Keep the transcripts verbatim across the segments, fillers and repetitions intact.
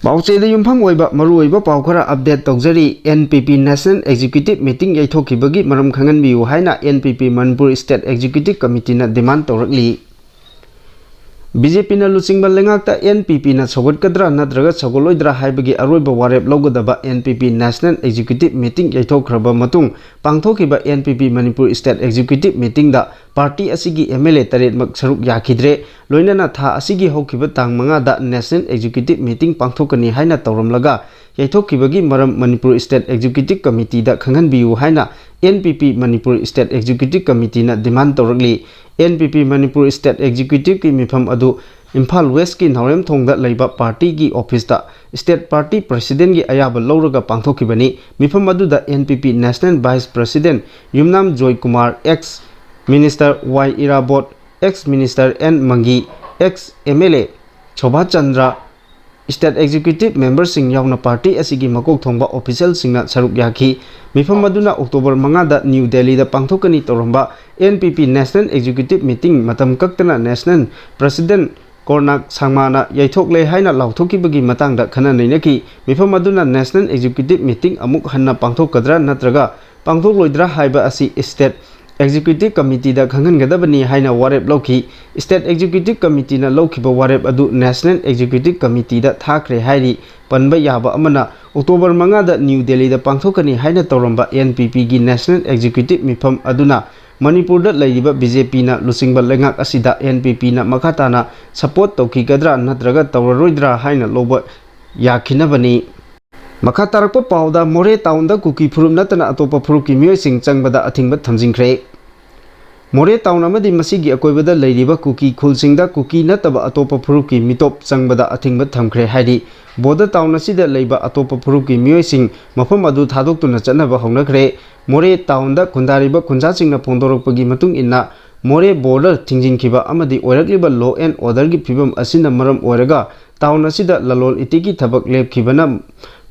ꯄꯥꯎꯆꯦꯗ ꯌꯨꯝꯐꯝ ꯑꯣꯏꯕ ꯃꯔꯨꯑꯣꯏꯕ ꯄꯥꯎ ꯈꯔ ꯑꯞꯗꯦꯠ ꯇꯧꯖꯔꯤ꯫ NPP National Executive Meeting ꯌꯩꯊꯣꯛꯈꯤꯕꯒꯤ ꯃꯔꯝ ꯈꯪꯍꯟꯕꯤꯌꯨ ꯍꯥꯏꯅ NPP Manipur State Executive Committeeꯅ demand ꯇꯧꯔꯛꯂꯤ꯫ BJPꯅ ꯂꯨꯆꯤꯡꯕ ꯂꯩꯉꯥꯛꯇ NPPꯅ ꯁꯧꯒꯠꯀꯗ꯭ꯔꯥ ꯅꯠꯇ꯭ꯔꯒ ꯁꯧꯒꯠꯂꯣꯏꯗ꯭ꯔꯥ ꯍꯥꯏꯕꯒꯤ ꯑꯔꯣꯏꯕ ꯋꯥꯔꯦꯞ ꯂꯧꯒꯗꯕ NPP National Executive Meeting ꯌꯩꯊꯣꯛꯈ꯭ꯔꯕ ꯃꯇꯨꯡ ꯄꯥꯡꯊꯣꯛꯈꯤꯕ NPP Manipur State Executive Meetingꯗ party ꯑꯁꯤꯒꯤ MLA ꯇꯔꯦꯠꯃꯛ ꯁꯔꯨꯛ ꯌꯥꯈꯤꯗ꯭ꯔꯦ꯫ ꯂꯣꯏꯅꯅ ꯊꯥ ꯑꯁꯤꯒꯤ ꯍꯧꯈꯤꯕ ꯇꯥꯡ ꯃꯉꯥꯗ National Executive Meeting ꯄꯥꯡꯊꯣꯛꯀꯅꯤ ꯍꯥꯏꯅ ꯇꯧꯔꯝꯂꯒ ꯌꯩꯊꯣꯛꯈꯤꯕꯒꯤ ꯃꯔꯝ Manipur State Executive Committeeꯗ ꯈꯪꯍꯟꯕꯤꯌꯨ ꯍꯥꯏꯅ NPP Manipur State Executive Committeeꯅ demand ꯇꯧꯔꯛꯂꯤ꯫ NPP Manipur State Executiveꯀꯤ ꯃꯤꯐꯝ ꯑꯗꯨ ꯏꯝꯐꯥꯜ Westꯀꯤ ꯅꯥꯎꯔꯦꯝꯊꯣꯡꯗ ꯂꯩꯕ partyꯒꯤ officeꯇ State Party Presidentꯀꯤ ꯑꯌꯥꯕ ꯂꯧꯔꯒ ꯄꯥꯡꯊꯣꯛꯈꯤꯕꯅꯤ꯫ ꯃꯤꯐꯝ ꯑꯗꯨꯗ NPP National Vice President ꯌꯨꯝꯅꯥꯝ ꯖꯣꯏꯀꯨꯃꯥꯔ, ex Minister Y ꯏꯔꯥꯕꯣꯠ, ex Minister N ꯃꯪꯒꯤ, ex MLA Sobha Chandra, State Executive Memberꯁꯤꯡ ꯌꯥꯎꯅ party ꯑꯁꯤꯒꯤ ꯃꯀꯣꯛ ꯊꯣꯡꯕ officialꯁꯤꯡꯅ ꯁꯔꯨꯛ ꯌꯥꯈꯤ꯫ ꯃꯤꯐꯝ ꯑꯗꯨꯅ October ꯃꯉꯥꯗ New Delhiꯗ ꯄꯥꯡꯊꯣꯛꯀꯅꯤ ꯇꯧꯔꯝꯕ NPP National Executive Meeting ꯃꯇꯝ ꯀꯛꯇꯅ National President ꯀꯣꯔꯅꯥꯛ ꯁꯥꯡꯃꯥꯅ ꯌꯩꯊꯣꯛꯂꯦ ꯍꯥꯏꯅ ꯂꯥꯎꯊꯣꯛꯈꯤꯕꯒꯤ ꯃꯇꯥꯡꯗ ꯈꯟꯅ ꯅꯩꯅꯈꯤ꯫ ꯃꯤꯐꯝ ꯑꯗꯨꯅ National Executive Meeting ꯑꯃꯨꯛ ꯍꯟꯅ ꯄꯥꯡꯊꯣꯛꯀꯗ꯭ꯔꯥ ꯅꯠꯇ꯭ꯔꯒ ꯄꯥꯡꯊꯣꯛꯂꯣꯏꯗ꯭ꯔꯥ ꯍꯥꯏꯕ ꯑꯁꯤ State Executive Committeeꯗ ꯈꯪꯍꯟꯒꯗꯕꯅꯤ ꯍꯥꯏꯅ ꯋꯥꯔꯦꯞ ꯂꯧꯈꯤ꯫ State Executive Committeeꯅ ꯂꯧꯈꯤꯕ ꯋꯥꯔꯦꯞ ꯑꯗꯨ National Executive Committeeꯗ ꯊꯥꯈ꯭ꯔꯦ ꯍꯥꯏꯔꯤ꯫ ꯄꯟꯕ ꯌꯥꯕ ꯑꯃꯅ, October ꯃꯉꯥꯗ New Delhiꯗ ꯄꯥꯡꯊꯣꯛꯀꯅꯤ ꯍꯥꯏꯅ ꯇꯧꯔꯝꯕ NPPꯒꯤ National Executive ꯃꯤꯐꯝ ꯑꯗꯨꯅ ꯃꯅꯤꯄꯨꯔꯗ ꯂꯩꯔꯤꯕ BJPꯅ ꯂꯨꯆꯤꯡꯕ ꯂꯩꯉꯥꯛ ꯑꯁꯤꯗ NPPꯅ ꯃꯈꯥ ꯇꯥꯅ support ꯇꯧꯈꯤꯒꯗ꯭ꯔꯥ ꯅꯠꯇ꯭ꯔꯒ ꯇꯧꯔꯔꯣꯏꯗ꯭ꯔꯥ ꯍꯥꯏꯅ ꯂꯧꯕ ꯌꯥꯈꯤꯅꯕꯅꯤ꯫ ꯃꯈꯥ ꯇꯥꯔꯛꯄ ꯄꯥꯎꯗ, ꯃꯣꯔꯦ townꯗ ꯀꯨꯀꯤ ꯐꯨꯔꯨꯞ ꯅꯠꯇꯅ ꯑꯇꯣꯞꯄ ꯐꯨꯔꯨꯞꯀꯤ ꯃꯤꯑꯣꯏꯁꯤꯡ ꯆꯪꯕꯗ ꯑꯊꯤꯡꯕ ꯊꯝꯖꯤꯟꯈ꯭ꯔꯦ꯫ ꯃꯣꯔꯦ town ꯑꯃꯗꯤ ꯃꯁꯤꯒꯤ ꯑꯀꯣꯏꯕꯗ ꯂꯩꯔꯤꯕ ꯀꯨꯀꯤ ꯈꯨꯜꯁꯤꯡꯗ ꯀꯨꯀꯤ ꯅꯠꯇꯕ ꯑꯇꯣꯞꯄ ꯐꯨꯔꯨꯞꯀꯤ ꯃꯤꯇꯣꯞ ꯆꯪꯕꯗ ꯑꯊꯤꯡꯕ ꯊꯝꯈ꯭ꯔꯦ ꯍꯥꯏꯔꯤ꯫ ꯕꯣꯗ town ꯑꯁꯤꯗ ꯂꯩꯕ ꯑꯇꯣꯞꯄ ꯐꯨꯔꯨꯞꯀꯤ ꯃꯤꯑꯣꯏꯁꯤꯡ ꯃꯐꯝ ꯑꯗꯨ ꯊꯥꯗꯣꯛꯇꯨꯅ ꯆꯠꯅꯕ ꯍꯧꯅꯈ꯭ꯔꯦ꯫ ꯃꯣꯔꯦ townꯗ ꯈꯨꯟꯗꯥꯔꯤꯕ ꯈꯨꯟꯖꯥꯁꯤꯡꯅ ꯐꯣꯡꯗꯣꯔꯛꯄꯒꯤ ꯃꯇꯨꯡ ꯏꯟꯅ, ꯃꯣꯔꯦ border ꯊꯤꯡꯖꯤꯟꯈꯤꯕ ꯑꯃꯗꯤ ꯑꯣꯏꯔꯛꯂꯤꯕ law and orderꯒꯤ ꯐꯤꯕꯝ ꯑꯁꯤꯅ ꯃꯔꯝ ꯑꯣꯏꯔꯒ town ꯑꯁꯤꯗ ꯂꯂꯣꯟ ꯏꯇꯤꯛꯀꯤ ꯊꯕꯛ ꯂꯦꯞꯈꯤꯕꯅ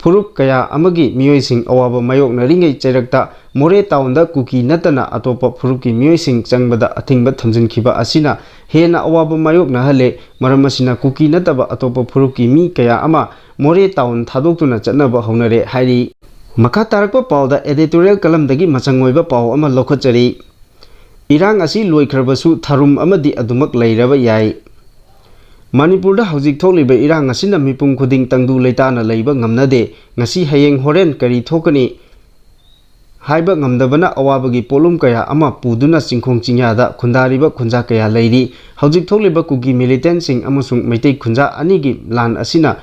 ꯐꯨꯔꯨꯞ ꯀꯌꯥ ꯑꯃꯒꯤ ꯃꯤꯑꯣꯏꯁꯤꯡ ꯑꯋꯥꯕ ꯃꯥꯌꯣꯛꯅꯔꯤꯉꯩ ꯆꯩꯔꯛꯇ ꯃꯣꯔꯦ ꯇꯥꯎꯟꯗ ꯀꯨꯀꯤ ꯅꯠꯇꯅ ꯑꯇꯣꯞꯄ ꯐꯨꯔꯨꯞꯀꯤ ꯃꯤꯑꯣꯏꯁꯤꯡ ꯆꯪꯕꯗ ꯑꯊꯤꯡꯕ ꯊꯝꯖꯤꯟꯈꯤꯕ ꯑꯁꯤꯅ ꯍꯦꯟꯅ ꯑꯋꯥꯕ ꯃꯥꯌꯣꯛꯅꯍꯜꯂꯦ꯫ ꯃꯔꯝ ꯑꯁꯤꯅ ꯀꯨꯀꯤ ꯅꯠꯇꯕ ꯑꯇꯣꯞꯄ ꯐꯨꯔꯨꯞꯀꯤ ꯃꯤ ꯀꯌꯥ ꯑꯃ ꯃꯣꯔꯦ ꯇꯥꯎꯟ ꯊꯥꯗꯣꯛꯇꯨꯅ ꯆꯠꯅꯕ ꯍꯧꯅꯔꯦ ꯍꯥꯏꯔꯤ꯫ ꯃꯈꯥ ꯇꯥꯔꯛꯄ ꯄꯥꯎꯗ editorial columnꯗꯒꯤ ꯃꯆꯪ ꯑꯣꯏꯕ ꯄꯥꯎ ꯑꯃ ꯂꯧꯈꯠꯆꯔꯤ꯫ ꯏꯔꯥꯡ ꯑꯁꯤ ꯂꯣꯏꯈ꯭ꯔꯕꯁꯨ ꯊꯥꯔꯨꯝ ꯑꯃꯗꯤ ꯑꯗꯨꯃꯛ ꯂꯩꯔꯕ ꯌꯥꯏ꯫ ꯃꯅꯤꯄꯨꯔꯗ ꯍꯧꯖꯤꯛ ꯊꯣꯛꯂꯤꯕ ꯏꯔꯥꯡ ꯑꯁꯤꯅ ꯃꯤꯄꯨꯝ ꯈꯨꯗꯤꯡ ꯇꯪꯗꯨ ꯂꯩꯇꯥꯅ ꯂꯩꯕ ꯉꯝꯅꯗꯦ꯫ ꯉꯁꯤ, ꯍꯌꯦꯡ, ꯍꯣꯔꯦꯟ ꯀꯔꯤ ꯊꯣꯛꯀꯅꯤ ꯍꯥꯏꯕ ꯉꯝꯗꯕꯅ ꯑꯋꯥꯕꯒꯤ ꯄꯣꯠꯂꯨꯝ ꯀꯌꯥ ꯑꯃ ꯄꯨꯗꯨꯅ ꯆꯤꯡꯈꯣꯡ ꯆꯤꯡꯌꯥꯗ ꯈꯨꯟꯗꯥꯔꯤꯕ ꯈꯨꯟꯖꯥ ꯀꯌꯥ ꯂꯩꯔꯤ꯫ ꯍꯧꯖꯤꯛ ꯊꯣꯛꯂꯤꯕ ꯀꯨꯀꯤ militantꯁꯤꯡ ꯑꯃꯁꯨꯡ ꯃꯩꯇꯩ ꯈꯨꯟꯖꯥ ꯑꯅꯤꯒꯤ ꯂꯥꯟ ꯑꯁꯤꯅ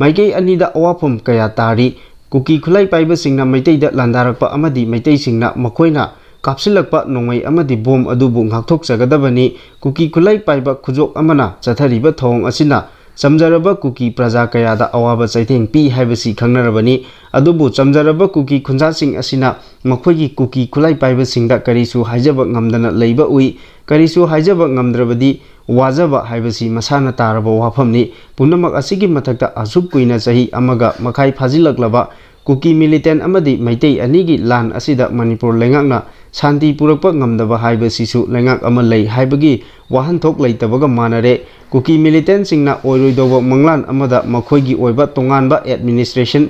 ꯃꯥꯏꯀꯩ ꯑꯅꯤꯗ ꯑꯋꯥꯐꯝ ꯀꯌꯥ ꯇꯥꯔꯤ꯫ ꯀꯨꯀꯤ ꯈꯨꯠꯂꯥꯏ ꯄꯥꯏꯕꯁꯤꯡꯅ ꯃꯩꯇꯩꯗ ꯂꯥꯟꯗꯥꯔꯛꯄ ꯑꯃꯗꯤ ꯃꯩꯇꯩꯁꯤꯡꯅ ꯃꯈꯣꯏꯅ ꯀꯥꯞꯁꯤꯜꯂꯛꯄ ꯅꯣꯡꯃꯩ ꯑꯃꯗꯤ ꯕꯣꯝ ꯑꯗꯨꯕꯨ ꯉꯥꯛꯊꯣꯛꯆꯒꯗꯕꯅꯤ꯫ ꯀꯨꯀꯤ ꯈꯨꯠꯂꯥꯏ ꯄꯥꯏꯕ ꯈꯨꯖꯣꯞ ꯑꯃꯅ ꯆꯠꯊꯔꯤꯕ ꯊꯧꯑꯣꯡ ꯑꯁꯤꯅ ꯆꯝꯖꯔꯕ ꯀꯨꯀꯤ ꯄ꯭ꯔꯖꯥ ꯀꯌꯥꯗ ꯑꯋꯥꯕ ꯆꯩꯊꯦꯡ ꯄꯤ ꯍꯥꯏꯕꯁꯤ ꯈꯪꯅꯔꯕꯅꯤ꯫ ꯑꯗꯨꯕꯨ ꯆꯝꯖꯔꯕ ꯀꯨꯀꯤ ꯈꯨꯟꯖꯥꯁꯤꯡ ꯑꯁꯤꯅ ꯃꯈꯣꯏꯒꯤ ꯀꯨꯀꯤ ꯈꯨꯠꯂꯥꯏ ꯄꯥꯏꯕꯁꯤꯡꯗ ꯀꯔꯤꯁꯨ ꯍꯥꯏꯖꯕ ꯉꯝꯗꯅ ꯂꯩꯕ ꯎꯏ꯫ ꯀꯔꯤꯁꯨ ꯍꯥꯏꯖꯕ ꯉꯝꯗ꯭ꯔꯕꯗꯤ ꯋꯥꯖꯕ ꯍꯥꯏꯕꯁꯤ ꯃꯁꯥꯅ ꯇꯥꯔꯕ ꯋꯥꯐꯝꯅꯤ꯫ ꯄꯨꯝꯅꯃꯛ ꯑꯁꯤꯒꯤ ꯃꯊꯛꯇ ꯑꯁꯨꯛ ꯀꯨꯏꯅ ꯆꯍꯤ ꯑꯃꯒ ꯃꯈꯥꯏ ꯐꯥꯖꯤꯜꯂꯛꯂꯕ ꯀꯨꯀꯤ militant ꯑꯃꯗꯤ ꯃꯩꯇꯩ ꯑꯅꯤꯒꯤ ꯂꯥꯟ ꯑꯁꯤꯗ ꯃꯅꯤꯄꯨꯔ ꯂꯩꯉꯥꯛꯅ ꯁꯥꯟꯇꯤ ꯄꯨꯔꯛꯄ ꯉꯝꯗꯕ ꯍꯥꯏꯕꯁꯤꯁꯨ ꯂꯩꯉꯥꯛ ꯑꯃ ꯂꯩ ꯍꯥꯏꯕꯒꯤ ꯋꯥꯍꯟꯊꯣꯛ ꯂꯩꯇꯕꯒ ꯃꯥꯟꯅꯔꯦ꯫ ꯀꯨꯀꯤ militantꯁꯤꯡꯅ ꯑꯣꯏꯔꯣꯏꯗꯧꯕ ꯃꯪꯂꯥꯟ ꯑꯃꯗ ꯃꯈꯣꯏꯒꯤ ꯑꯣꯏꯕ ꯇꯣꯉꯥꯟꯕ administration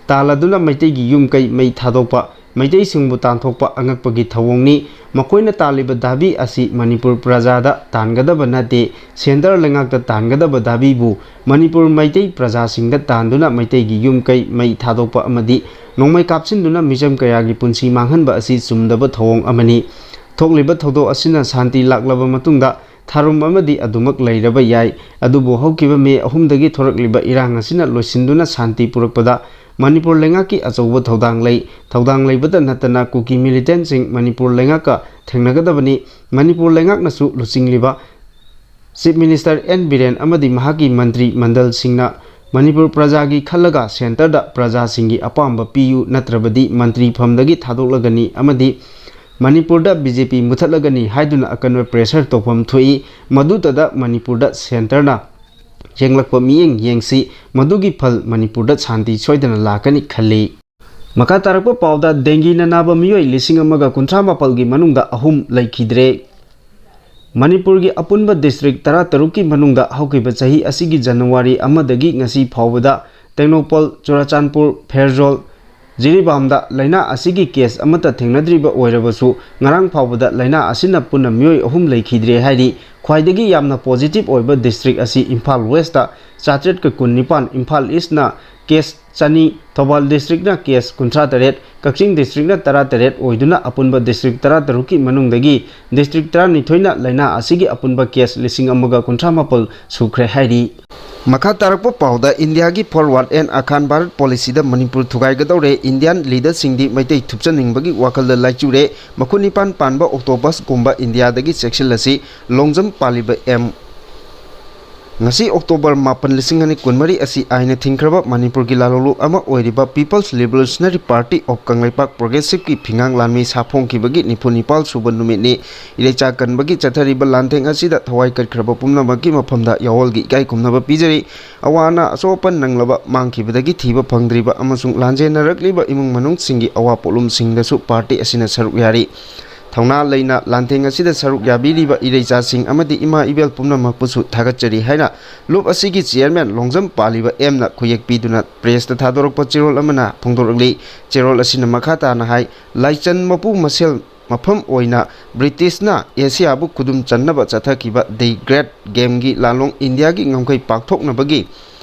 ꯇꯥꯜꯂꯗꯨꯅ ꯃꯩꯇꯩꯒꯤ ꯌꯨꯝ ꯀꯩ ꯃꯩ ꯊꯥꯗꯣꯛꯄ, ꯃꯩꯇꯩꯁꯤꯡꯕꯨ ꯇꯥꯟꯊꯣꯛꯄ ꯑꯉꯛꯄꯒꯤ ꯊꯧꯑꯣꯡꯅꯤ꯫ ꯃꯈꯣꯏꯅ ꯇꯥꯜꯂꯤꯕ ꯗꯥꯕꯤ ꯑꯁꯤ ꯃꯅꯤꯄꯨꯔ ꯄ꯭ꯔꯖꯥꯗ ꯇꯥꯟꯒꯗꯕ ꯅꯠꯇꯦ, centre ꯂꯩꯉꯥꯛꯇ ꯇꯥꯟꯒꯗꯕ ꯗꯥꯕꯤꯕꯨ ꯃꯅꯤꯄꯨꯔ ꯃꯩꯇꯩ ꯄ꯭ꯔꯖꯥꯁꯤꯡꯗ ꯇꯥꯟꯗꯨꯅ ꯃꯩꯇꯩꯒꯤ ꯌꯨꯝ ꯀꯩ ꯃꯩ ꯊꯥꯗꯣꯛꯄ ꯑꯃꯗꯤ ꯅꯣꯡꯃꯩ ꯀꯥꯞꯁꯤꯟꯗꯨꯅ ꯃꯤꯆꯝ ꯀꯌꯥꯒꯤ ꯄꯨꯟꯁꯤ ꯃꯥꯡꯍꯟꯕ ꯑꯁꯤ ꯆꯨꯝꯗꯕ ꯊꯧꯑꯣꯡ ꯑꯃꯅꯤ꯫ ꯊꯣꯛꯂꯤꯕ ꯊꯧꯗꯣꯛ ꯑꯁꯤꯅ ꯁꯥꯟꯇꯤ ꯂꯥꯛꯂꯕ ꯃꯇꯨꯡꯗ ꯊꯥꯔꯨꯝ ꯑꯃꯗꯤ ꯑꯗꯨꯃꯛ ꯂꯩꯔꯕ ꯌꯥꯏ꯫ ꯑꯗꯨꯕꯨ ꯍꯧꯈꯤꯕ ꯃꯦ ꯑꯍꯨꯝꯗꯒꯤ ꯊꯣꯔꯛꯂꯤꯕ ꯏꯔꯥꯡ ꯑꯁꯤꯅ ꯂꯣꯏꯁꯤꯟꯗꯨꯅ ꯁꯥꯟꯇꯤ ꯄꯨꯔꯛꯄꯗ ꯃꯅꯤꯄꯨꯔ ꯂꯩꯉꯥꯛꯀꯤ ꯑꯆꯧꯕ ꯊꯧꯗꯥꯡ ꯂꯩ꯫ ꯊꯧꯗꯥꯡ ꯂꯩꯕꯗ ꯅꯠꯇꯅ ꯀꯨꯀꯤ militantꯁꯤꯡ ꯃꯅꯤꯄꯨꯔ ꯂꯩꯉꯥꯛꯀ ꯊꯦꯡꯅꯒꯗꯕꯅꯤ꯫ ꯃꯅꯤꯄꯨꯔ ꯂꯩꯉꯥꯛꯅꯁꯨ ꯂꯨꯆꯤꯡꯂꯤꯕ Chief Minister ꯑꯦꯟ ꯕꯤꯔꯦꯟ ꯑꯃꯗꯤ ꯃꯍꯥꯛꯀꯤ ꯃꯟꯇ꯭ꯔꯤ ꯃꯟꯗꯜꯁꯤꯡꯅ ꯃꯅꯤꯄꯨꯔ ꯄ꯭ꯔꯖꯥꯒꯤ ꯈꯜꯂꯒ centreꯗ ꯄ꯭ꯔꯖꯥꯁꯤꯡꯒꯤ ꯑꯄꯥꯝꯕ ꯄꯤꯌꯨ, ꯅꯠꯇ꯭ꯔꯕꯗꯤ ꯃꯟꯇ꯭ꯔꯤ ꯐꯝꯗꯒꯤ ꯊꯥꯗꯣꯛꯂꯒꯅꯤ ꯑꯃꯗꯤ ꯃꯅꯤꯄꯨꯔꯗ BJP ꯃꯨꯊꯠꯂꯒꯅꯤ ꯍꯥꯏꯗꯨꯅ ꯑꯀꯟꯕ pressure ꯇꯧꯐꯝ ꯊꯣꯛꯏ꯫ ꯃꯗꯨꯇꯗ ꯃꯅꯤꯄꯨꯔꯗ centreꯅ ꯊꯦꯡꯂꯛꯄ ꯃꯤꯠꯌꯦꯡ ꯌꯦꯡꯁꯤ, ꯃꯗꯨꯒꯤ ꯐꯜ ꯃꯅꯤꯄꯨꯔꯗ ꯁꯥꯟꯇꯤ ꯁꯣꯏꯗꯅ ꯂꯥꯛꯀꯅꯤ ꯈꯜꯂꯤ꯫ ꯃꯈꯥ ꯇꯥꯔꯛꯄ ꯄꯥꯎꯗ, ꯗꯦꯡꯒꯤꯅ ꯅꯥꯕ ꯃꯤꯑꯣꯏ ꯂꯤꯁꯤꯡ ꯑꯃꯒ ꯀꯨꯟꯊ꯭ꯔꯥ ꯃꯥꯄꯜꯒꯤ ꯃꯅꯨꯡꯗ ꯑꯍꯨꯝ ꯂꯩꯈꯤꯗ꯭ꯔꯦ꯫ ꯃꯅꯤꯄꯨꯔꯒꯤ ꯑꯄꯨꯟꯕ ꯗꯤꯁꯇ꯭ꯔꯤꯛ ꯇꯔꯥꯇꯔꯨꯛꯀꯤ ꯃꯅꯨꯡꯗ ꯍꯧꯈꯤꯕ ꯆꯍꯤ ꯑꯁꯤꯒꯤ ꯖꯅꯋꯥꯔꯤ ꯑꯃꯗꯒꯤ ꯉꯁꯤ ꯐꯥꯎꯕꯗ ꯇꯦꯡꯅꯧꯄꯜ, ꯆꯨꯔꯥꯆꯥꯟꯄꯨꯔ, ꯐꯦꯔꯖꯣꯜ, ꯖꯤꯔꯤꯕꯥꯝꯗ ꯂꯥꯏꯅꯥ ꯑꯁꯤꯒꯤ ꯀꯦꯁ ꯑꯃꯠꯇ ꯊꯦꯡꯅꯗ꯭ꯔꯤꯕ ꯑꯣꯏꯔꯕꯁꯨ, ꯉꯔꯥꯡ ꯐꯥꯎꯕꯗ ꯂꯥꯏꯅꯥ ꯑꯁꯤꯅ ꯄꯨꯟꯅ ꯃꯤꯑꯣꯏ ꯑꯍꯨꯝ ꯂꯩꯈꯤꯗ꯭ꯔꯦ ꯍꯥꯏꯔꯤ꯫ ꯈ꯭ꯋꯥꯏꯗꯒꯤ ꯌꯥꯝꯅ ꯄꯣꯖꯤꯇꯤꯚ ꯑꯣꯏꯕ ꯗꯤꯁꯇ꯭ꯔꯤꯛ ꯑꯁꯤ ꯏꯝꯐꯥꯜ ꯋꯦꯁꯇ ꯆꯥꯇ꯭ꯔꯦꯠꯀ ꯀꯨꯟꯅꯤꯄꯥꯟ, ꯏꯝꯐꯥꯜ ꯏꯁꯅ ꯀꯦꯁ ꯆꯅꯤ, ꯊꯧꯕꯥꯜ ꯗꯤꯁꯇ꯭ꯔꯤꯛꯅ ꯀꯦꯁ ꯀꯨꯟꯊ꯭ꯔꯥ ꯇꯔꯦꯠ, ꯀꯛꯆꯤꯡ ꯗꯤꯁꯇ꯭ꯔꯤꯛꯅ ꯇꯔꯥ ꯇꯔꯦꯠ ꯑꯣꯏꯗꯨꯅ ꯑꯄꯨꯟꯕ ꯗꯤꯁꯇ꯭ꯔꯤꯛ ꯇꯔꯥ ꯇꯔꯨꯛꯀꯤ ꯃꯅꯨꯡꯗꯒꯤ ꯗꯤꯁꯇ꯭ꯔꯤꯛ ꯇꯔꯥꯅꯤꯊꯣꯏꯅ ꯂꯥꯏꯅꯥ ꯑꯁꯤꯒꯤ ꯑꯄꯨꯟꯕ ꯀꯦꯁ ꯂꯤꯁꯤꯡ ꯑꯃꯒ ꯀꯨꯟꯊ꯭ꯔꯥ ꯃꯥꯄꯜ ꯁꯨꯈ꯭ꯔꯦ ꯍꯥꯏꯔꯤ꯫ ꯃꯈꯥ ꯇꯥꯔꯛꯄ ꯄꯥꯎꯗ, ꯏꯟꯗꯤꯌꯥꯒꯤ Forward and Akhan Bharat policyꯗ ꯃꯅꯤꯄꯨꯔ ꯊꯨꯒꯥꯏꯒꯗꯧꯔꯦ, ꯏꯟꯗꯤꯌꯥꯟ ꯂꯤꯗꯔꯁꯤꯡꯗꯤ ꯃꯩꯇꯩ ꯊꯨꯞꯆꯅꯤꯡꯕꯒꯤ ꯋꯥꯈꯜꯗ ꯂꯥꯏꯆꯨꯔꯦ, ꯃꯈꯨꯠ ꯅꯤꯄꯥꯟ ꯄꯥꯟꯕ ꯑꯣꯛꯇꯣꯄꯁꯀꯨꯝꯕ ꯏꯟꯗꯤꯌꯥꯗꯒꯤ ꯆꯦꯛꯁꯤꯜꯂꯁꯤ, ꯂꯣꯡꯖꯝ ꯄꯥꯜꯂꯤꯕ ꯑꯦꯝ꯫ ꯉꯁꯤ ꯑꯣꯛꯇꯣꯕꯔ ꯃꯥꯄꯟ, ꯂꯤꯁꯤꯡ ꯑꯅꯤ ꯀꯨꯟꯃꯔꯤ ꯑꯁꯤ ꯑꯥꯏꯟꯅ ꯊꯤꯡꯈ꯭ꯔꯕ ꯃꯅꯤꯄꯨꯔꯒꯤ ꯂꯥꯂꯣꯡꯂꯨꯞ ꯑꯃ ꯑꯣꯏꯔꯤꯕ People's Revolutionary Party of Kangleipak Progressiveꯀꯤ ꯐꯤꯉꯥꯡ ꯂꯥꯟꯃꯤ ꯁꯥꯐꯣꯡꯈꯤꯕꯒꯤ ꯅꯤꯐꯨ ꯅꯤꯄꯥꯜ ꯁꯨꯕ ꯅꯨꯃꯤꯠꯅꯤ꯫ ꯏꯔꯩꯆꯥ ꯀꯟꯕꯒꯤ ꯆꯠꯊꯔꯤꯕ ꯂꯥꯟꯊꯦꯡ ꯑꯁꯤꯗ ꯊꯋꯥꯏ ꯀꯠꯈ꯭ꯔꯕ ꯄꯨꯝꯅꯃꯛꯀꯤ ꯃꯐꯝꯗ ꯌꯥꯑꯣꯜꯒꯤ ꯏꯀꯥꯏ ꯈꯨꯝꯅꯕ ꯄꯤꯖꯔꯤ꯫ ꯑꯋꯥ ꯑꯅꯥ ꯑꯁꯣꯛ ꯑꯄꯟ ꯅꯪꯂꯕ, ꯃꯥꯡꯈꯤꯕꯗꯒꯤ ꯊꯤꯕ ꯐꯪꯗ꯭ꯔꯤꯕ ꯑꯃꯁꯨꯡ ꯂꯥꯟꯖꯦꯟꯅꯔꯛꯂꯤꯕ ꯏꯃꯨꯡ ꯃꯅꯨꯡꯁꯤꯡꯒꯤ ꯑꯋꯥ ꯄꯣꯠꯂꯨꯝꯁꯤꯡꯗꯁꯨ ꯄꯥꯔꯇꯤ ꯑꯁꯤꯅ ꯁꯔꯨꯛ ꯌꯥꯔꯤ꯫ ꯊꯧꯅꯥ ꯂꯩꯅ ꯂꯥꯟꯊꯦꯡ ꯑꯁꯤꯗ ꯁꯔꯨꯛ ꯌꯥꯕꯤꯔꯤꯕ ꯏꯔꯩꯆꯥꯁꯤꯡ ꯑꯃꯗꯤ ꯏꯃꯥ ꯏꯕꯦꯜ ꯄꯨꯝꯅꯃꯛꯄꯨꯁꯨ ꯊꯥꯒꯠꯆꯔꯤ ꯍꯥꯏꯅ ꯂꯨꯞ ꯑꯁꯤꯒꯤ ꯆꯤꯌꯔꯃꯦꯟ ꯂꯣꯡꯖꯝ ꯄꯥꯜꯂꯤꯕ ꯑꯦꯝꯅ ꯈꯨꯌꯦꯛ ꯄꯤꯗꯨꯅ ꯄ꯭ꯔꯦꯁꯇ ꯊꯥꯗꯣꯔꯛꯄ ꯆꯦꯔꯣꯜ ꯑꯃꯅ ꯐꯣꯡꯗꯣꯔꯛꯂꯤ꯫ ꯆꯦꯔꯣꯜ ꯑꯁꯤꯅ ꯃꯈꯥ ꯇꯥꯅ ꯍꯥꯏ, ꯂꯥꯏꯆꯟ ꯃꯄꯨ ꯃꯁꯦꯜ ꯃꯐꯝ ꯑꯣꯏꯅ ꯕ꯭ꯔꯤꯇꯤꯁꯅ ꯑꯦꯁꯤꯌꯥꯕꯨ ꯈꯨꯗꯨꯝ ꯆꯟꯅꯕ ꯆꯠꯊꯈꯤꯕ ꯗꯤ ꯒ꯭ꯔꯦꯠ ꯒꯦꯝꯒꯤ ꯂꯥꯂꯣꯡ ꯏꯟꯗꯤꯌꯥꯒꯤ ꯉꯝꯈꯩ ꯄꯥꯛꯊꯣꯛꯅꯕꯒꯤ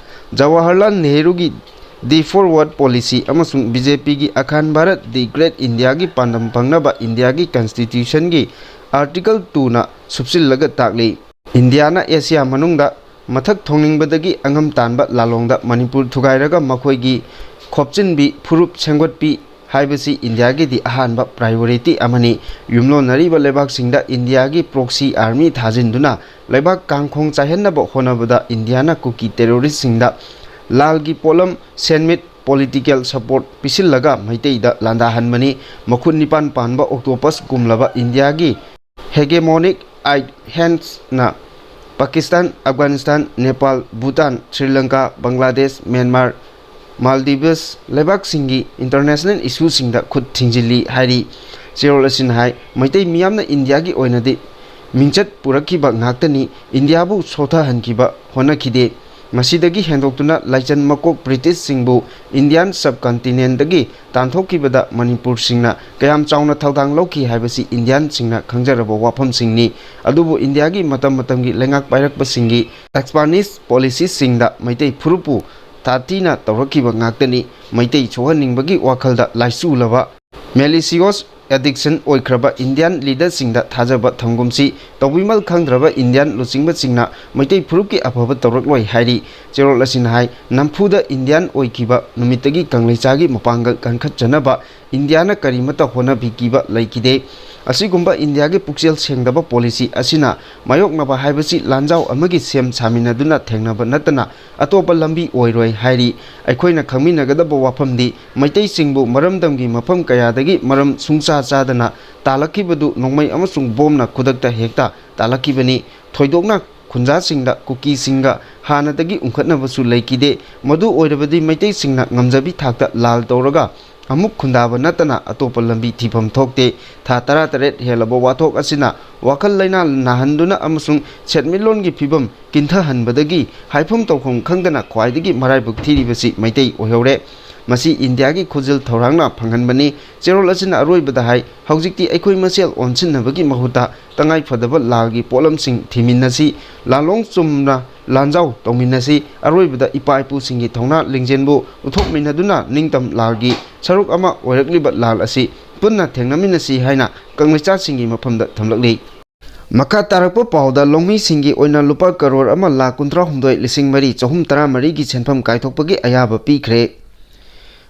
ꯖꯋꯥꯍꯔꯂꯥꯜ ꯅꯦꯍꯔꯨꯒꯤ ꯗꯤ ꯐꯣꯔꯋꯥꯔꯗ ꯄꯣꯂꯤꯁꯤ ꯑꯃꯁꯨꯡ ꯕꯤ ꯖꯦ ꯄꯤꯒꯤ ꯑꯈꯥꯟ ꯚꯥꯔꯠ ꯗꯤ ꯒ꯭ꯔꯦꯠ ꯏꯟꯗꯤꯌꯥꯒꯤ ꯄꯥꯟꯗꯝ ꯐꯪꯅꯕ ꯏꯟꯗꯤꯌꯥꯒꯤ ꯀꯟꯁꯇꯤꯇ꯭ꯌꯨꯁꯟꯒꯤ ꯑꯥꯔꯇꯤꯀꯜ ꯇꯨꯅ ꯁꯨꯞꯆꯤꯜꯂꯒ ꯇꯥꯛꯂꯤ꯫ ꯏꯟꯗꯤꯌꯥꯅ ꯑꯦꯁꯤꯌꯥ ꯃꯅꯨꯡꯗ ꯃꯊꯛ ꯊꯣꯡꯅꯤꯡꯕꯗꯒꯤ ꯑꯉꯝ ꯇꯥꯟꯕ ꯂꯥꯂꯣꯡꯗ ꯃꯅꯤꯄꯨꯔ ꯊꯨꯒꯥꯏꯔꯒ ꯃꯈꯣꯏꯒꯤ ꯈꯣꯞꯆꯤꯟꯕꯤ ꯐꯨꯔꯨꯞ ꯁꯦꯝꯒꯠꯄꯤ ꯍꯥꯏꯕꯁꯤ ꯏꯟꯗꯤꯌꯥꯒꯤꯗꯤ ꯑꯍꯥꯟꯕ ꯄ꯭ꯔꯥꯏꯌꯣꯔꯤꯇꯤ ꯑꯃꯅꯤ꯫ ꯌꯨꯝꯂꯣꯟꯅꯔꯤꯕ ꯂꯩꯕꯥꯛꯁꯤꯡꯗ ꯏꯟꯗꯤꯌꯥꯒꯤ ꯄ꯭ꯔꯣꯛꯁꯤ ꯑꯥꯔꯃꯤ ꯊꯥꯖꯤꯟꯗꯨꯅ ꯂꯩꯕꯥꯛ ꯀꯥꯡꯈꯣꯡ ꯆꯥꯏꯍꯟꯅꯕ ꯍꯣꯠꯅꯕꯗ ꯏꯟꯗꯤꯌꯥꯅ ꯀꯨꯀꯤ ꯇꯦꯔꯣꯔꯤꯁꯁꯤꯡꯗ ꯂꯥꯜꯒꯤ ꯄꯣꯠꯂꯝ, ꯁꯦꯟꯃꯤꯠ, ꯄꯣꯂꯤꯇꯤꯀꯦꯜ ꯁꯄꯣꯔꯠ ꯄꯤꯁꯤꯜꯂꯒ ꯃꯩꯇꯩꯗ ꯂꯥꯟꯗꯥꯍꯟꯕꯅꯤ꯫ ꯃꯈꯨꯠ ꯅꯤꯄꯥꯟ ꯄꯥꯟꯕ ꯑꯣꯛꯇꯣꯄꯁ ꯒꯨꯝꯂꯕ ꯏꯟꯗꯤꯌꯥꯒꯤ ꯍꯦꯒꯦꯃꯣꯅꯤꯛ ꯑꯥꯏꯠ ꯍꯦꯟꯁꯅ ꯄꯥꯀꯤꯁꯇꯥꯟ, ꯑꯐꯒꯥꯅꯤꯁꯇꯥꯟ, ꯅꯦꯄꯥꯜ, ꯚꯨꯇꯥꯟ, ꯁ꯭ꯔꯤ ꯂꯪꯀꯥ, ꯕꯪꯒ꯭ꯂꯥꯗꯦꯁ, ꯃ꯭ꯌꯥꯟꯃꯥꯔ, ꯃꯥꯜꯗꯤꯚꯁ ꯂꯩꯕꯥꯛꯁꯤꯡꯒꯤ ꯏꯟꯇꯔꯅꯦꯁꯅꯦꯜ ꯏꯁꯨꯁꯤꯡꯗ ꯈꯨꯠ ꯊꯤꯡꯖꯤꯜꯂꯤ ꯍꯥꯏꯔꯤ꯫ ꯆꯦꯔꯣꯜ ꯑꯁꯤꯅ ꯍꯥꯏ, ꯃꯩꯇꯩ ꯃꯤꯌꯥꯝꯅ ꯏꯟꯗꯤꯌꯥꯒꯤ ꯑꯣꯏꯅꯗꯤ ꯃꯤꯡꯆꯠ ꯄꯨꯔꯛꯈꯤꯕ ꯉꯥꯛꯇꯅꯤ, ꯏꯟꯗꯤꯌꯥꯕꯨ ꯁꯣꯊꯍꯟꯈꯤꯕ ꯍꯣꯠꯅꯈꯤꯗꯦ꯫ ꯃꯁꯤꯗꯒꯤ ꯍꯦꯟꯗꯣꯛꯇꯨꯅ ꯂꯥꯏꯆꯠ ꯃꯀꯣꯛ ꯕ꯭ꯔꯤꯇꯤꯁꯁꯤꯡꯕꯨ ꯏꯟꯗꯤꯌꯥꯟ ꯁꯕꯀꯟꯇꯤꯅꯦꯟꯗꯒꯤ ꯇꯥꯟꯊꯣꯛꯈꯤꯕꯗ ꯃꯅꯤꯄꯨꯔꯁꯤꯡꯅ ꯀꯌꯥꯝ ꯆꯥꯎꯅ ꯊꯧꯗꯥꯡ ꯂꯧꯈꯤ ꯍꯥꯏꯕꯁꯤ ꯏꯟꯗꯤꯌꯥꯟꯁꯤꯡꯅ ꯈꯪꯖꯔꯕ ꯋꯥꯐꯝꯁꯤꯡꯅꯤ꯫ ꯑꯗꯨꯕꯨ ꯏꯟꯗꯤꯌꯥꯒꯤ ꯃꯇꯝ ꯃꯇꯝꯒꯤ ꯂꯩꯉꯥꯛ ꯄꯥꯏꯔꯛꯄꯁꯤꯡꯒꯤ ꯑꯦꯛꯁꯄꯥꯟꯁꯤꯚ ꯄꯣꯂꯤꯁꯤꯁꯤꯡꯗ ꯃꯩꯇꯩ ꯐꯨꯔꯨꯞꯄꯨ ꯇꯥꯊꯤꯅ ꯇꯧꯔꯛꯈꯤꯕ ꯉꯥꯛꯇꯅꯤ꯫ ꯃꯩꯇꯩ ꯁꯣꯛꯍꯟꯅꯤꯡꯕꯒꯤ ꯋꯥꯈꯜꯗ ꯂꯥꯏꯆꯨꯂꯕ ꯃꯦꯂꯤꯁꯤꯌꯣꯁ ꯑꯦꯗꯤꯛꯁꯟ ꯑꯣꯏꯈ꯭ꯔꯕ ꯏꯟꯗꯤꯌꯥꯟ ꯂꯤꯗꯔꯁꯤꯡꯗ ꯊꯥꯖꯕ ꯊꯝꯒꯨꯝꯁꯤ꯫ ꯇꯧꯕꯤꯃꯜ ꯈꯪꯗ꯭ꯔꯕ ꯏꯟꯗꯤꯌꯥꯟ ꯂꯨꯆꯤꯡꯕꯁꯤꯡꯅ ꯃꯩꯇꯩ ꯐꯨꯔꯨꯞꯀꯤ ꯑꯐꯕ ꯇꯧꯔꯛꯂꯣꯏ ꯍꯥꯏꯔꯤ꯫ ꯆꯦꯔꯣꯜ ꯑꯁꯤꯅ ꯍꯥꯏ, ꯅꯝꯐꯨꯗ ꯏꯟꯗꯤꯌꯥꯟ ꯑꯣꯏꯈꯤꯕ ꯅꯨꯃꯤꯠꯇꯒꯤ ꯀꯪꯂꯩꯆꯥꯒꯤ ꯃꯄꯥꯡꯒꯜ ꯀꯟꯈꯠꯆꯅꯕ ꯏꯟꯗꯤꯌꯥꯅ ꯀꯔꯤꯃꯠꯇ ꯍꯣꯠꯅꯕꯤꯈꯤꯕ ꯂꯩꯈꯤꯗꯦ꯫ ꯑꯁꯤꯒꯨꯝꯕ ꯏꯟꯗꯤꯌꯥꯒꯤ ꯄꯨꯛꯆꯦꯜ ꯁꯦꯡꯗꯕ ꯄꯣꯂꯤꯁꯤ ꯑꯁꯤꯅ ꯃꯥꯌꯣꯛꯅꯕ ꯍꯥꯏꯕꯁꯤ ꯂꯥꯟꯖꯥꯎ ꯑꯃꯒꯤ ꯁꯦꯝ ꯁꯥꯃꯤꯟꯅꯗꯨꯅ ꯊꯦꯡꯅꯕ ꯅꯠꯇꯅ ꯑꯇꯣꯞꯄ ꯂꯝꯕꯤ ꯑꯣꯏꯔꯣꯏ ꯍꯥꯏꯔꯤ꯫ ꯑꯩꯈꯣꯏꯅ ꯈꯪꯃꯤꯟꯅꯒꯗꯕ ꯋꯥꯐꯝꯗꯤ ꯃꯩꯇꯩꯁꯤꯡꯕꯨ ꯃꯔꯝꯗꯝꯒꯤ ꯃꯐꯝ ꯀꯌꯥꯗꯒꯤ ꯃꯔꯝ ꯁꯨꯡꯆꯥ ꯆꯥꯗꯅ ꯇꯥꯜꯂꯛꯈꯤꯕꯗꯨ ꯅꯣꯡꯃꯩ ꯑꯃꯁꯨꯡ ꯕꯣꯝꯅ ꯈꯨꯗꯛꯇ ꯍꯦꯛꯇ ꯇꯥꯜꯂꯛꯈꯤꯕꯅꯤ꯫ ꯊꯣꯏꯗꯣꯛꯅ ꯈꯨꯟꯖꯥꯁꯤꯡꯗ ꯀꯨꯀꯤꯁꯤꯡꯒ ꯍꯥꯟꯅꯗꯒꯤ ꯎꯪꯈꯠꯅꯕꯁꯨ ꯂꯩꯈꯤꯗꯦ꯫ ꯃꯗꯨ ꯑꯣꯏꯔꯕꯗꯤ ꯃꯩꯇꯩꯁꯤꯡꯅ ꯉꯝꯖꯕꯤ ꯊꯥꯛꯇ ꯂꯥꯜ ꯇꯧꯔꯒ ꯑꯃꯨꯛ ꯈꯨꯟꯗꯥꯕ ꯅꯠꯇꯅ ꯑꯇꯣꯞꯄ ꯂꯝꯕꯤ ꯊꯤꯐꯝ ꯊꯣꯛꯇꯦ꯫ ꯊꯥ ꯇꯔꯥꯇꯔꯦꯠ ꯍꯦꯜꯂꯕ ꯋꯥꯊꯣꯛ ꯑꯁꯤꯅ ꯋꯥꯈꯜ ꯂꯩꯅꯥ ꯅꯥꯍꯟꯗꯨꯅ ꯑꯃꯁꯨꯡ ꯁꯦꯟꯃꯤꯠꯂꯣꯟꯒꯤ ꯐꯤꯕꯝ ꯀꯤꯟꯊꯍꯟꯕꯗꯒꯤ ꯍꯥꯏꯐꯝ ꯇꯧꯐꯝ ꯈꯪꯗꯅ ꯈ꯭ꯋꯥꯏꯗꯒꯤ ꯃꯔꯥꯏꯕꯛ ꯊꯤꯔꯤꯕꯁꯤ ꯃꯩꯇꯩ ꯑꯣꯏꯍꯧꯔꯦ꯫ ꯃꯁꯤ ꯏꯟꯗꯤꯌꯥꯒꯤ ꯈꯨꯖꯤꯜ ꯊꯧꯔꯥꯡꯅ ꯐꯪꯍꯟꯕꯅꯤ꯫ ꯆꯦꯔꯣꯜ ꯑꯁꯤꯅ ꯑꯔꯣꯏꯕꯗ ꯍꯥꯏ, ꯍꯧꯖꯤꯛꯇꯤ ꯑꯩꯈꯣꯏ ꯃꯁꯦꯜ ꯑꯣꯟꯁꯤꯟꯅꯕꯒꯤ ꯃꯍꯨꯠꯇ ꯇꯉꯥꯏ ꯐꯗꯕ ꯂꯥꯜꯒꯤ ꯄꯣꯠꯂꯝꯁꯤꯡ ꯊꯤꯃꯤꯟꯅꯁꯤ, ꯂꯥꯜꯂꯣꯡ ꯆꯨꯝꯅ ꯂꯥꯟꯖꯥꯎ ꯇꯧꯃꯤꯟꯅꯁꯤ꯫ ꯑꯔꯣꯏꯕꯗ ꯏꯄꯥ ꯏꯄꯨꯁꯤꯡꯒꯤ ꯊꯧꯅꯥ ꯂꯤꯡꯖꯦꯜꯕꯨ ꯎꯠꯊꯣꯛꯃꯤꯟꯅꯗꯨꯅ ꯅꯤꯡꯇꯝ ꯂꯥꯜꯒꯤ ꯁꯔꯨꯛ ꯑꯃ ꯑꯣꯏꯔꯛꯂꯤꯕ ꯂꯥꯜ ꯑꯁꯤ ꯄꯨꯟꯅ ꯊꯦꯡꯅꯃꯤꯟꯅꯁꯤ ꯍꯥꯏꯅ ꯀꯪꯂꯩꯆꯥꯁꯤꯡꯒꯤ ꯃꯐꯝꯗ ꯊꯝꯂꯛꯂꯤ꯫ ꯃꯈꯥ ꯇꯥꯔꯛꯄ ꯄꯥꯎꯗ ꯂꯧꯃꯤꯁꯤꯡꯒꯤ ꯑꯣꯏꯅ ꯂꯨꯄꯥ ꯀꯔꯣꯔ ꯑꯃ ꯂꯥꯈ ꯀꯨꯟꯊ꯭ꯔꯥ ꯍꯨꯝꯗꯣꯏ ꯂꯤꯁꯤꯡ ꯃꯔꯤ ꯆꯍꯨꯝ ꯇꯔꯥ ꯃꯔꯤꯒꯤ ꯁꯦꯟꯐꯝ ꯀꯥꯏꯊꯣꯛꯄꯒꯤ ꯑꯌꯥꯕ ꯄꯤꯈ꯭ꯔꯦ꯫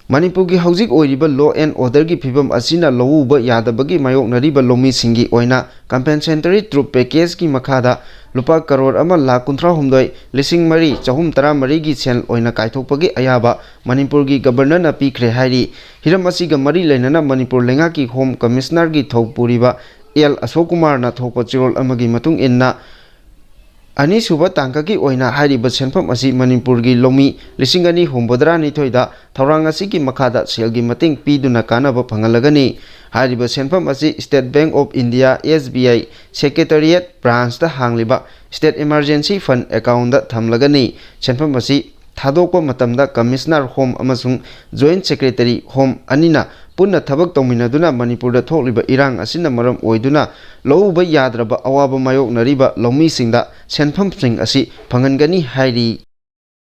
ꯃꯅꯤꯄꯨꯔꯒꯤ ꯍꯧꯖꯤꯛ ꯑꯣꯏꯔꯤꯕ law and orderꯒꯤ ꯐꯤꯕꯝ ꯑꯁꯤꯅ ꯂꯧꯎꯕ ꯌꯥꯗꯕꯒꯤ ꯃꯥꯌꯣꯛꯅꯔꯤꯕ ꯂꯧꯃꯤꯁꯤꯡꯒꯤ ꯑꯣꯏꯅ compensatory truth packageꯀꯤ ꯃꯈꯥꯗ ꯂꯨꯄꯥ ꯀꯔꯣꯔ ꯑꯃ ꯂꯥꯈ ꯀꯨꯟꯊ꯭ꯔꯥ ꯍꯨꯝꯗꯣꯏ ꯂꯤꯁꯤꯡ ꯃꯔꯤ ꯆꯍꯨꯝ ꯇꯔꯥ ꯃꯔꯤꯒꯤ ꯁꯦꯜ ꯑꯣꯏꯅ ꯀꯥꯏꯊꯣꯛꯄꯒꯤ ꯑꯌꯥꯕ ꯃꯅꯤꯄꯨꯔꯒꯤ Governorꯅ ꯄꯤꯈ꯭ꯔꯦ ꯍꯥꯏꯔꯤ꯫ ꯍꯤꯔꯝ ꯑꯁꯤꯒ ꯃꯔꯤ ꯂꯩꯅꯅ ꯃꯅꯤꯄꯨꯔ ꯂꯩꯉꯥꯛꯀꯤ Home Commissionerꯒꯤ ꯊꯧ ꯄꯨꯔꯤꯕ ꯑꯦꯜ ꯑꯁꯣꯛ ꯀꯨꯃꯥꯔꯅ ꯊꯣꯛꯄ ꯆꯦꯔꯣꯜ ꯑꯃꯒꯤ ꯃꯇꯨꯡ ꯏꯟꯅ, ꯑꯅꯤꯁꯨꯕ ꯇꯥꯡꯀꯛꯀꯤ ꯑꯣꯏꯅ ꯍꯥꯏꯔꯤꯕ ꯁꯦꯟꯐꯝ ꯑꯁꯤ ꯃꯅꯤꯄꯨꯔꯒꯤ ꯂꯧꯃꯤ ꯂꯤꯁꯤꯡ ꯑꯅꯤ ꯍꯨꯝꯐꯨꯇꯔꯥꯅꯤꯊꯣꯏꯗ ꯊꯧꯔꯥꯡ ꯑꯁꯤꯒꯤ ꯃꯈꯥꯗ ꯁꯦꯜꯒꯤ ꯃꯇꯦꯡ ꯄꯤꯗꯨꯅ ꯀꯥꯟꯅꯕ ꯐꯪꯍꯜꯂꯒꯅꯤ꯫ ꯍꯥꯏꯔꯤꯕ ꯁꯦꯟꯐꯝ ꯑꯁꯤ State Bank of India, S B I, Secretariat Branchꯇ ꯍꯥꯡꯂꯤꯕ State Emergency Fund accountꯇ ꯊꯝꯂꯒꯅꯤ꯫ ꯁꯦꯟꯐꯝ ꯑꯁꯤ ꯊꯥꯗꯣꯛꯄ ꯃꯇꯝꯗ Commissioner Home ꯑꯃꯁꯨꯡ Joint Secretary Home ꯑꯅꯤꯅ ꯄꯨꯟꯅ ꯊꯕꯛ ꯇꯧꯃꯤꯟꯅꯗꯨꯅ ꯃꯅꯤꯄꯨꯔꯗ ꯊꯣꯛꯂꯤꯕ ꯏꯔꯥꯡ ꯑꯁꯤꯅ ꯃꯔꯝ ꯑꯣꯏꯗꯨꯅ ꯂꯧꯎꯕ ꯌꯥꯗ꯭ꯔꯕ ꯑꯋꯥꯕ ꯃꯥꯌꯣꯛꯅꯔꯤꯕ ꯂꯧꯃꯤꯁꯤꯡꯗ ꯁꯦꯟꯐꯝꯁꯤꯡ ꯑꯁꯤ ꯐꯪꯍꯟꯒꯅꯤ ꯍꯥꯏꯔꯤ꯫